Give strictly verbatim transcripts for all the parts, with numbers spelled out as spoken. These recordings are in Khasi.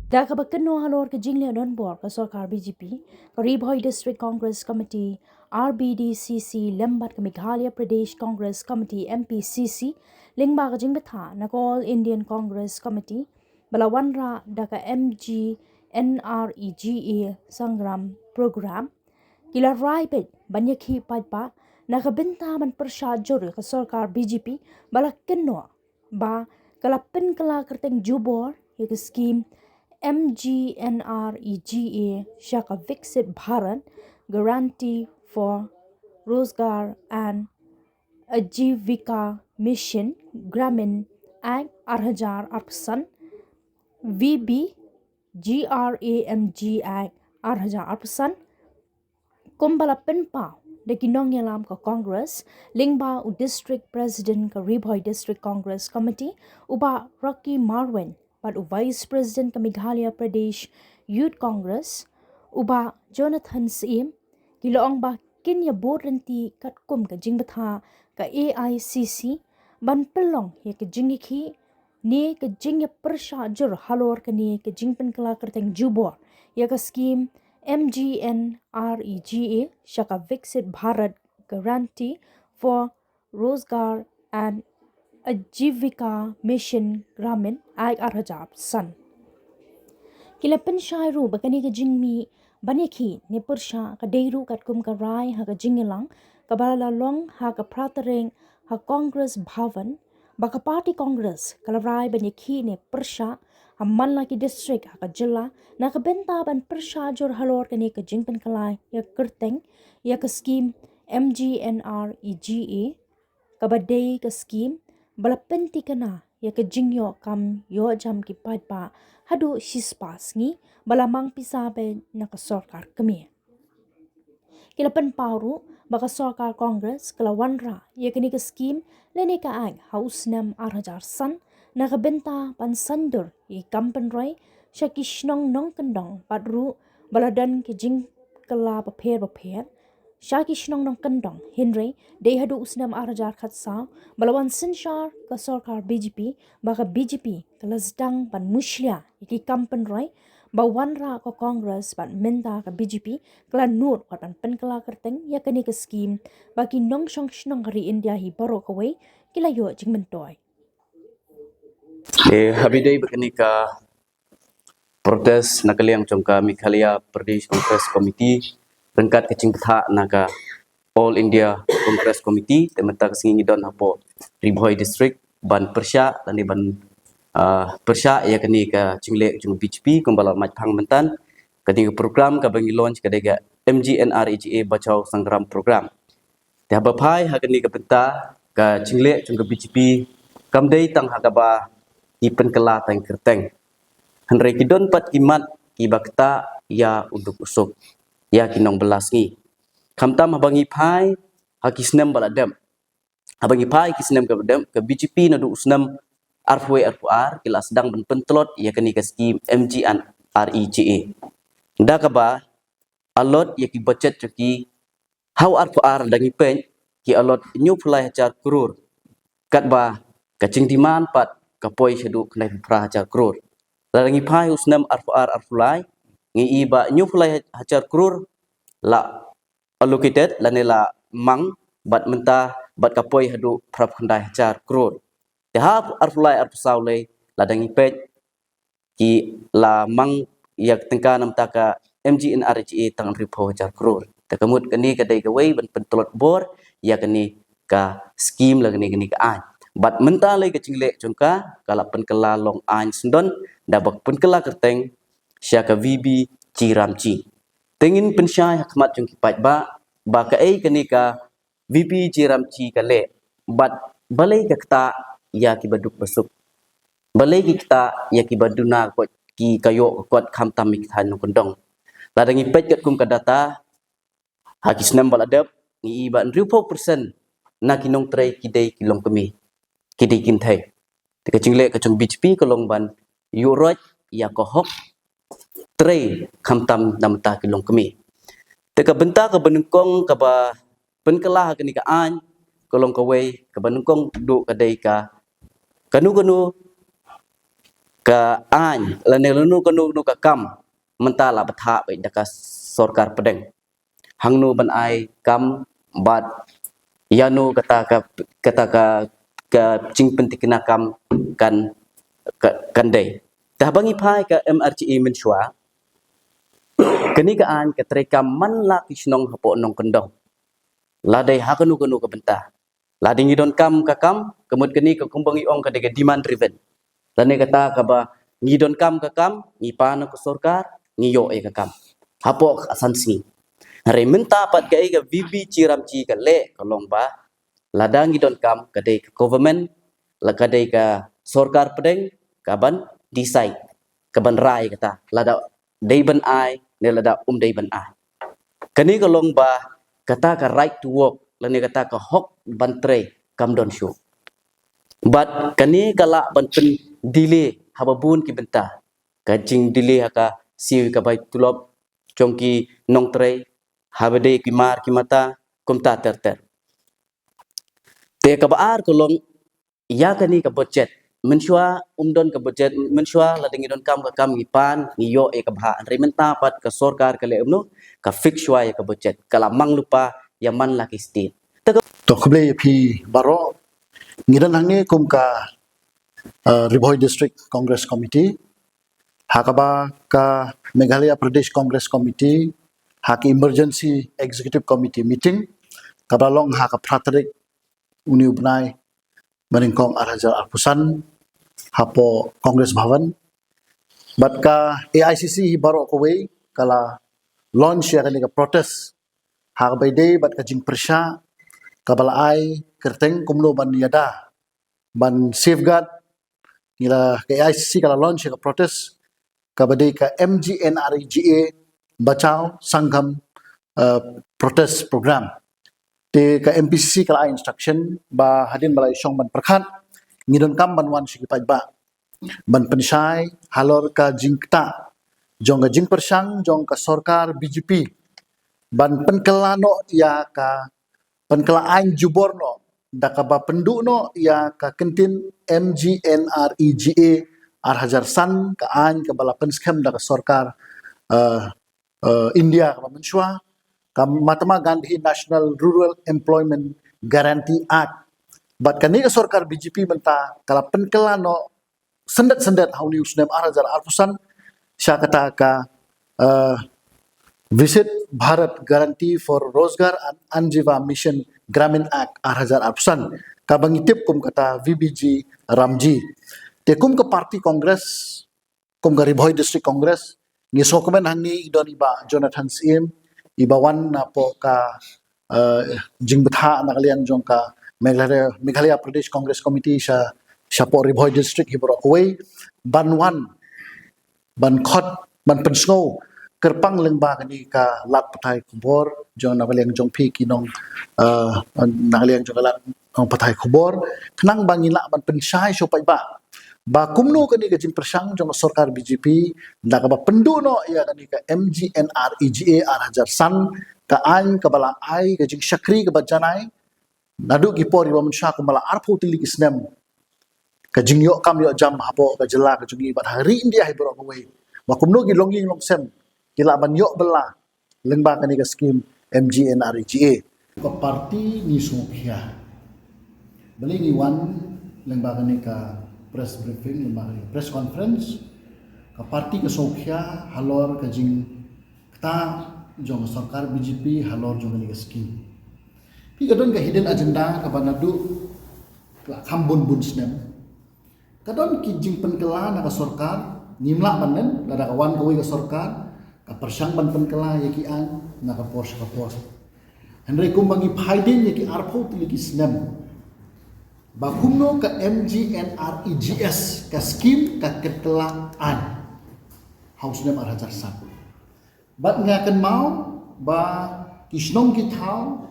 Da kaba kynnoh halor ka jingleh donbor ka sorkar B J P, ka Ri Bhoi District Congress Committee, R B D C C, lem bad ka Meghalaya Pradesh Congress Committee, M P C C, lyngba ka jingbthah na ka All Indian Congress Committee, ba la wanrah da ka M G N R E G A Sangram Program, ki la rai beit ban ïakhih paidbah na ka bynta ban pyrshah jur ïa ka sorkar B J P, ba la kynnoh ba ka la pynkylla kyrteng jubor ïa ka skim M G N R E G A sha ka Viksit Bharat Guarantee for Rozgar and Ajivika Mission Gramin Act ar hajar arphew san, V B G R A M G Act ar hajar arphew san, kumba la pynpaw da ki nongïalam ka Congress, lyngba u District President ka Ri Bhoi District Congress Committee, u Bah Rocky Marweiñ, bad u Vice President ka Meghalaya Pradesh Youth Congress, u Bah Jonathan Syiem, ki la ong ba kin ïa bud lynti katkum ka jingbthah ka A I C C ban pynlong ïa ka jingïakhih ne ka jingïapyrshah jur halor kane ka jingpynkylla kyrteng jubor ïa ka skim M G N R E G A sha ka Viksit Bharat Guarantee for Rozgar and Ajivika Mission Gramin Act ar hajar arphew san. Ki la pynshai ruh ba kane ka jingmih ban ïakhih ne pyrshah ka dei ruh katkum ka rai ha ka jingïalang kaba la long ha ka phra tarik ha Congress Bhavan, ba ka party Congress ka la rai ban ïakhih ne pyrshah ha man la ki district ha ka jylla na ka bynta ban pyrshah jur halor kane ka jingpynkylla ïa ka kyrteng ïa ka skim M G N R E G A, kaba dei ka skim ba la pynthikna ïa ka jingïoh kam ïoh jam ki paidbah haduh shispah sngi, ba la mang pisa beit na ka sorkar kmie. Ki la pynpaw ruh ba ka sorkar Congress ka la wanrah ïa kane ka skim lane ka act ha u snem ar hajar san na ka bynta ban saiñdur ïa ki kam pynroi sha ki shnong nongkyndong, bad ruh ba la don ki jingkylla bapher bapher sha ki shnong nongkyndong, hynrei dei haduh u snem ar hajar khatsaw ba la wan synshar ka sorkar B J P ba ka B J P ka la sdang ban mushlia ïa ki kam pynroi ba wanrah ka Congress, bad mynta ka B J P ka la nud wat ban pynkylla kyrteng ïa kane ka skim ba ki nongshong shnong ka ri India hi baroh kawei ki la ïoh jingmyntoi. Eh, haba ïadei bad kane ka protest na ka liang jong ka Meghalaya Pradesh Congress Committee ryngkat ka jingbthah na ka All India Congress Committee, te mynta ka sngi ngi don hapoh Ri Bhoi District ban pyrshah lane ban, ah, pyrshah ïa kane ka jingleh jong B J P kumba la mait phang mynta. Kane ka program kaba ngi launch ka dei ka M G N R E G A Bachao Sangram Program. Te haba phai ha kane ka bynta, ka jingleh jong ka B J P kam dei tang ha kaba ki pynkylla tang kyrteng, hynrei ki don pat ki mat kiba ktah ïa u duk u suk ïa ki nongbylla sngi, khamtam haba ngi phai ha ki snem ba la dep. Haba ngi phai ki snem kaba dep, ka B J P naduh u snem arphew wei arphew ar ki la sdang ban pyntlot ïa kane ka skim M G N R E G A, da kaba allot ïa ki budget jong ki ha u arphew ar, da ngi peit ki allot hynñiewphew lai hajar klur, katba ka jingdemand pat ka poi shaduh khyndaiphew phra hajar klur. Lada ngi phai u snem arphew ar arphew lai, ngi i ba hynñiewphew lai hajar klur la allocated lane la mang, bad mynta bad ka poi haduh phraphew khyndai hajar klur. Te ha arphew lai arphew saw lei, lada ngi peit ki la mang ïa ka tyngka na bynta ka M G N R E G A tang hynriewphew hajar klur. Te ka mut kane ka dei kawei ban pyntlot bor ïa kane ka skim lane kane ka aiñ. Bad mynta lei ka jingleh jong ka ka la pynkylla long aiñ syndon, da ba pynkylla kyrteng sha ka V B G RAM G. Te ngin pynshai ha khmat jong ki paidbah ba kaei kane ka V B G RAM G ka leh, bad balei ka ktah ïa kiba duk ba suk, balei ki ktah ïa kiba duna ka koit, ki ka ïoh ka kot, khamtam ïa ki thaiñ nongkyndong. Lada ngi peit katkum ka data ha ki snem ba la dep, ngi i ba hynriewphew percent na ki nongtrei ki dei ki longkmie, ki dei kynthei. Te ka jingleh ka jong B J P ka long ban ïuh roit ïa ka hok trei khamtam na bynta ki longkmie. Te ka bynta kaba nyngkong kaba pynkylla ha kane ka aiñ ka long kawei, kaba nyngkong duh ka dei ka kano kano ka aiñ lane lano kano kano ka kam mynta la bthah beit da ka sorkar pdeng. Hangno ban ai kam bad ïano kata ka, kata ka, ka jingpyntikna kam kan, ka, kan dei. Te haba ngi phai ka M R G E mynshuwa, kane ka aiñ ka trei kam man la ki shnong hapoh nongkyndong. La dei ha kano kano ka bynta. Lada ngi donkam ka kam, ka mut kane ka kumba ngi ong ka dei ka demand driven. Lane kata kaba ngi donkam ka kam, ngi pan ka sorkar, ngi ïoh ïa ka kam. Hapoh ka san sngi. Hynrei mynta pat kaei ka V B G RAM G ka leh ka long ba lada ngi donkam ka dei ka government, la ka dei ka sorkar pdeng, ka ban decide, ka ban rai kata lada dei ban ai ne lada um dei ban ai. Kane ka long ba kata ka right to work lane kata ka hok ban trei kam don shuh. Bad kane ka lah ban pyn delay haba bun ki bynta. Ka jing delay ha ka siew ka bai tulop jong ki nongtrei, haba dei ki mar ki mata, kumta ter ter. Te kaba ar ka long ïa kane ka budget. Mynshuwa um don ka budget, mynshuwa lada ngi donkam ka kam ngi pan, ngi ïoh ïa ka bha. Hynrei mynta pat ka sorkar ka leh kumno, ka fix shuwa ïa ka budget. Ka la mang lypa ïa man la ki state. Te ka To khublei ïa phi baroh. Ngi don hangne kum ka, uh, Ri Bhoi District Congress Committee. Ha kaba ka Meghalaya Pradesh Congress Committee, ha ka Emergency Executive Committee meeting, kaba long ha ka phra tarik uni u bnai ba nyngkong ar hajar arphew san, hapoh Congress Bhavan. Bad ka A I C C hi baroh kawei ka la launch ïa kane ka protest ha kaba ïadei bad ka jingpyrshah kaba la ai kyrteng kumno ban ïada, ban safeguard, ngi la, ka A I C C ka la launch ïa ka protest kaba dei ka M G N R E G A Bachao Sangham, uh, protest program. Te ka M P C C ka la ai instruction ba hadien ba la ïashong ban pyrkhat, ngi donkam ban wan sha ki paidbah ban pynshai halor ka jingktah jong ka jingpyrshang jong ka sorkar B J P ban pynkylla noh ïa ka, pynkylla aiñ jubor noh da kaba pynduh noh ïa ka kyntien M G N R E G A ar hajar san, ka aiñ kaba la pynskhem da ka sorkar, eh, eh, India kaba mynshuwa, ka Mahatma Gandhi National Rural Employment Guarantee Act. Bad kane ka sorkar B J P mynta ka la pynkylla noh syndet syndet ha une u snem ar hajar arphew san sha kata ka, eh, Viksit Bharat Guarantee for Rozgar and Ajeevika Mission Gramin Act ar hajar arphew san, kaba ngi tip kum kata V B G RAM G. Te kum ka party Congress, kum ka Ri Bhoi District Congress, ngi sngewkmen hangne i don i Bah Jonathan Syiem, i ba wan napoh ka, eh, jingbthah na ka liang jong ka Meghalaya, Meghalaya Pradesh Congress Committee sha, shapoh Ri Bhoi District hi baroh kawei, ban wan, ban khot, ban pynsngew kyrpang lyngba kane ka lad pathai khubor jong na ka liang jong phi ki nong, eh, na ka liang jong ka lad nong pathai khubor, khnang ba ngin lah ban pynshai sha u paidbah ba kumno kane ka jingpyrshang jong ka sorkar B J P da kaba pynduh noh ïa kane ka M G N R E G A ar hajar san, ka aiñ kaba la ai ka jingshakri kaba janai naduh ki por kiba mynshuwa kumba la arphew tylli ki snem, ka jingïoh kam ïoh jam hapoh ka jylla ka jong ngi bad ha ri India hi baroh kawei, ba kumno ki longïing longsem ki lah ban ïoh bylla lyngba kane ka skim M G N R E G A. Ka party ngi sngewkhia, balei ngi wan lyngba kane ka press briefing, lyngba kane ka press conference? Ka party ka sngewkhia halor ka jingktah jong ka sorkar B J P halor jong kane ka skim. Phi, ka don ka hidden agenda kaba naduh la kham bun bun snem ka don ki jingpynkylla na ka sorkar. Ngim lah ban nen, lada ka wan kawei ka sorkar ka pyrshang ban pynkylla ïa ki aiñ na ka por sha ka por. Hynrei kumba ngi phai dien ïa ki arphew tylli ki snem, ba kumno ka M G N R E G S, ka skim, ka kylla aiñ ha u snem ar hajar san. Bad nga kynmaw ba ki shnong ki thaw,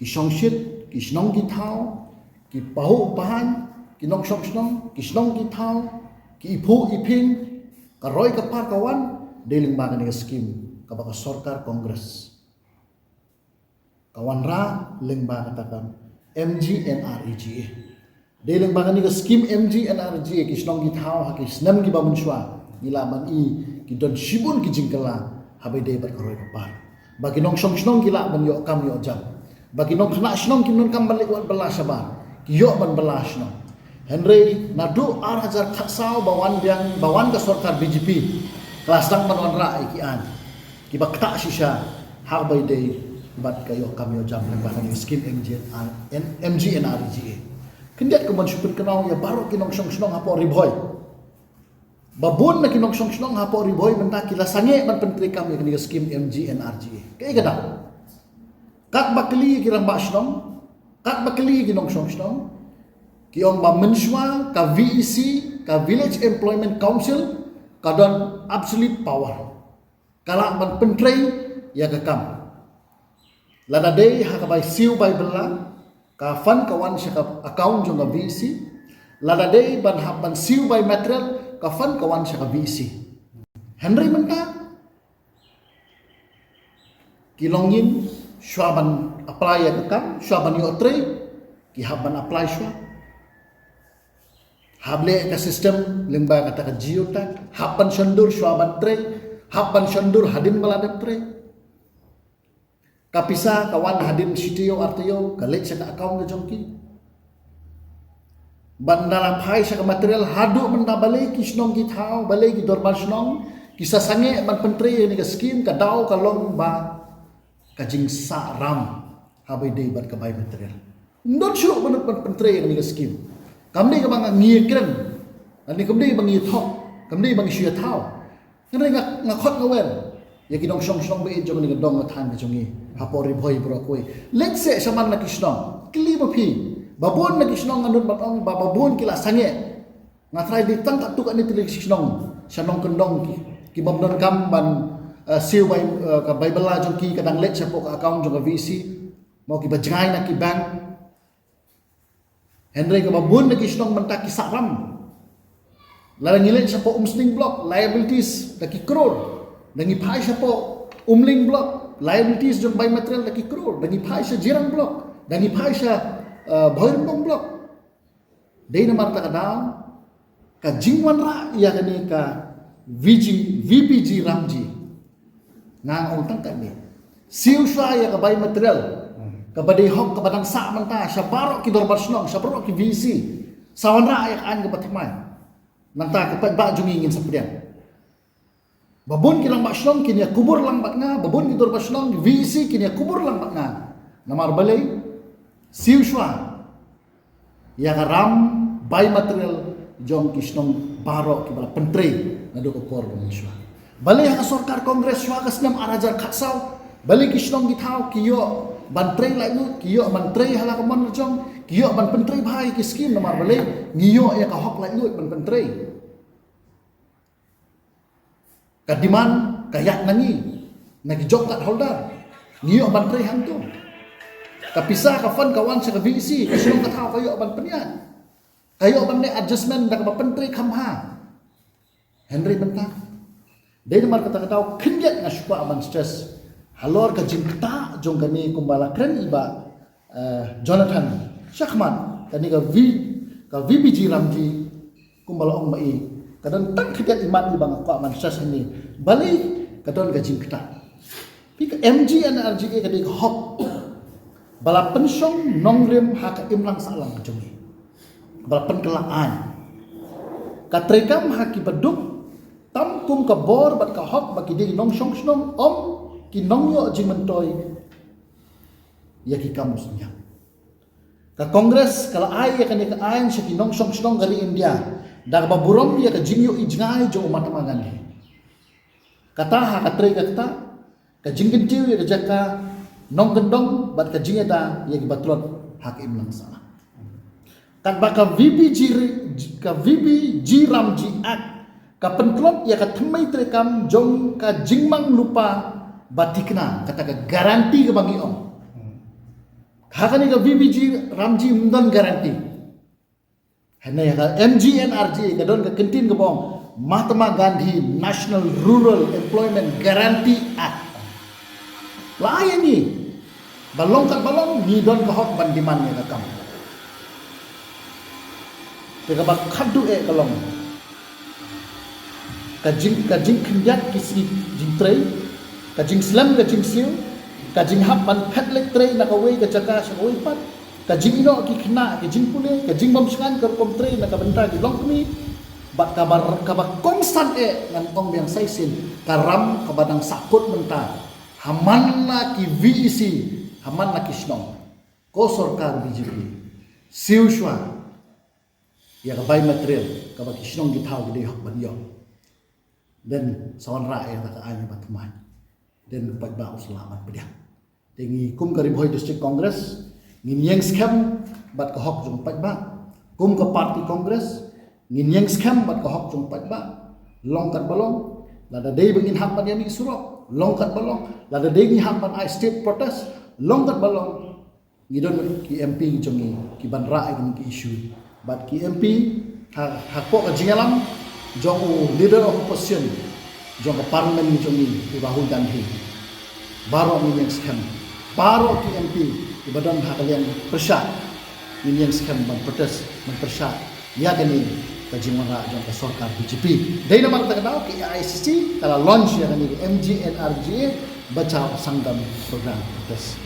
ki shongshit, ki shnong ki thaw, ki pahuh pahaiñ, ki nongshong shnong, ki shnong ki thaw, ki iphuh iphieng, ka roi ka par ka wan dei lyngba kane ka skim kaba ka sorkar Congress ka wanrah lyngba kata ka M G N R E G A. Dei lyngba kane ka skim M G N R G A ki shnong ki thaw ha ki snem kiba mynshuwa ngi lah ban i ki don shibun ki jingkylla haba ïadei bad ka roi ka par. Ba ki nongshong shnong ki lah ban ïoh kam ïoh jam. Ba ki nongkhynnah shnong kim donkam ban leit wad bylla shabar, ki ïoh ban bylla shnong. Hynrei naduh ar hajar khatsaw ba wan biang, ba wan ka sorkar B J P, ka la sdang ban wanrah ïa ki aiñ kiba ktah shisha haba ïadei bad ka ïoh kam ïoh jam lyngba kane ka skim M G N R, M G N R G A. Khyndiat kumban shu pynkynmaw ïa baroh ki nongshong shnong hapoh Ri Bhoi. Ba bun na ki nongshong shnong hapoh Ri Bhoi mynta ki la sangeh ban pyntreikam ïa kane ka skim M G N R G A. Kaei ka daw? Katba kylli ki rangbah shnong, katba kylli ki nongshong shnong, ki ong ba mynshuwa ka V E C, ka Village Employment Council, ka don absolute power. Ka lah ban pyntrei ïa ka kam. Lada dei ha kaba siew bai bylla, ka fund ka wan sha ka account jong ka V E C. Lada dei ban hap ban siew bai material, ka fund ka wan sha ka V E C. Hynrei mynta ki longin shuwa ban apply ïa ka kam, shuwa ban ïoh trei, ki hap ban apply shuwa. Hap leh ka system lyngba kata ka geotag, hap ban shondur shuwa ban trei, hap ban shondur hadien ba la dep trei. Ka pisa ka wan hadien shi taïew ar taïew, ka leit sha ka account ka jong ki. Ban da la phai sha ka material, haduh mynta balei ki shnong ki thaw, balei ki dorbar shnong ki sa sangeh ban pyntrei ïa kane ka skim, ka daw ka long ba ka jingsah ram haba ïadei bad ka bai material. Ym don shuh ban, ban pyntrei ïa kane ka skim. Kam dei kaba ngi ïakren, lane kam dei ba ngi ïathoh, kam dei ba ngi shu ïathaw. Hynrei nga, nga khot nga wer ïa ki nongshong shnong ba ïeit jong kane ka dong ka thaiñ ka jong ngi hapoh Ri Bhoi baroh kawei. Leit seh shaman na ki shnong, kylli ma phi. Ba bun na ki shnong nga nud ban ong ba, ba bun ki la sangeh. Nga tharai dei tang katto katne tylli ki shnong sha nongkyndong ki, ki bym donkam ban, eh, siew bai, eh, ka bai bylla jong ki, ka dang leit shapoh ka account jong ka V E C. Mo kiba jngai na ki bank. Hynrei kaba bun na ki shnong mynta ki sah ram. Lada ngi leit shapoh Umsning Block, liabilities da ki crore. Da ngi phai shapoh Umling Block, liabilities jong bai material da ki crore. Da ngi phai sha Jirang Block, da ngi phai sha, eh, Bhoirymbong Block. Dei namar kata ka daw ka jingwanrah ïa kane ka V G, V P G Ramji. Nga ong tang katne. Siew shuwa ïa ka bai material kaba dei hok kaba dang sah mynta sha baroh ki dorbar shnong, sha baroh ki V E C. Sa wanrah ïa ka aiñ kaba thymmai. Nangta ka paidbah jong ngi ngin sa pdiang. Ba bun ki rangbah shnong kin ïa kubur lang bad nga, ba bun ki dorbar shnong, V E C kin ïa kubur lang bad nga. Namar balei? Siew shuwa ïa ka ram bai material jong ki shnong baroh kiba la pyntrei naduh ka por ba mynshuwa. Balei ha ka sorkar Congress shuwa ka snem ar hajar khatsaw, balei ki shnong ki thaw ki ïoh ban trei laitluid, ki ïoh ban trei ha la ka mon la jong, ki ïoh ban pyntrei bha ïa ki skim, namar balei? Ngi ïoh ïa ka hok laitluid ban pyntrei. Ka demand ka ïaid na ngi, na ki job card holder. Ngi ïoh ban trei hangto. Ka pisa ka fund ka wan sha ka V E C, ka shnong ka thaw ka ïoh ban pynïaid. Ka ïoh ban leh adjustment da kaba pyntrei kham bha. Hynrei mynta, dei namar kata ka daw khyndiat nga shu kwah ban stress halor ka jingktah jong kane kumba la kren i Bah, eh, Jonathan shakhmat, kane ka V, ka V P G Ramji, kumba la ong ma i, ka don tang khyndiat i mat iba nga kwah ban stress hangne. Balei ka don ka jingktah? Phi, ka M G N R G A ka dei ka hok ba la pynshong nongrim ha ka imlang sahlang ka jong ngi, ba la pynkylla aiñ. Ka treikam ha kiba duk tam kum ka bor bad ka hok ba ki dei ki nongshong shnong, ym ki nongïoh jingmyntoi ïa ki kam u synñiang. Ka Congress ka la ai ïa kane ka aiñ sha ki nongshong shnong ka ri India da kaba burom ïa ka jingïohi jngai jong u Mahatma Gandhi. Kata ha ka trei ka kata, ka jingkyntiew ïa ka jaka nongkyndong bad ka jingïada ïa kiba tlot ha ka imlang sahlang. Katba ka V P G ri-, ka V P G Ramji Act ka pyntlot ïa ka thymmei treikam jong ka jingmang lypa ba thikna, kata ka guarantee kaba ngi ong. Ha kane ka V P G Ramji ym don guarantee. Hynrei ha ka M G N R G A ka don ka kyntien kaba ong Mahatma Gandhi National Rural Employment Guarantee Act. La ai ïa ngi ba long katba long ngi don ka hok ban demand ïa ka kam. Te kaba khadduh eh ka long ka jing, ka jingkhyndiat ki sngi jingtrei, ka jingslem ka jingsiew, ka jinghap ban phet leit trei na kawei ka jaka sha kawei pat, ka jingïehnoh ki khynnah, ka jingpule, ka jingbym shngaiñ ka rukom trei na ka bynta ki longkmie, bad kaba, kaba kongsan eh ngan ong biang sa shisien, ka ram kaba dang sahkut mynta ha man la ki V E C, ha man la ki shnong. Ko sorkar B J P, siew shuwa ïa ka bai material kaba ki shnong ki thaw ki dei hok ban ïoh. Dei sa wanrah ïa ka aiñ ba thymmai. Dei ka paidbah u sa lah ban pdiang. Te ngi kum ka Ri Bhoi District Congress ngin ïeng skhem bad ka hok jong paidbah. Kum ka party Congress ngin ïeng skhem bad ka hok jong paidbah. Long katba long, lada dei ba ngin hap ban ïamih surok, long katba long, lada dei ngin hap ban ai state protest, long katba long. Ngi don ki M P jong ngi ki ban rah ïa kine ki issue. Bad ki M P ha, ha ka jingïalam jong u leader of opposition jong ka parliament jong ngi, u Rahul Gandhi. Baroh ngin ïeng skhem. Baroh ki M P kiba don ha ka liang pyrshah ngin ïeng skhem ban protest, ban pyrshah ïa kane ka jingwanrah jong ka sorkar B J P. Dei namar kata ka daw ka A I C C ka la launch ïa kane ka M G N R G A Bachao Sangam program protest.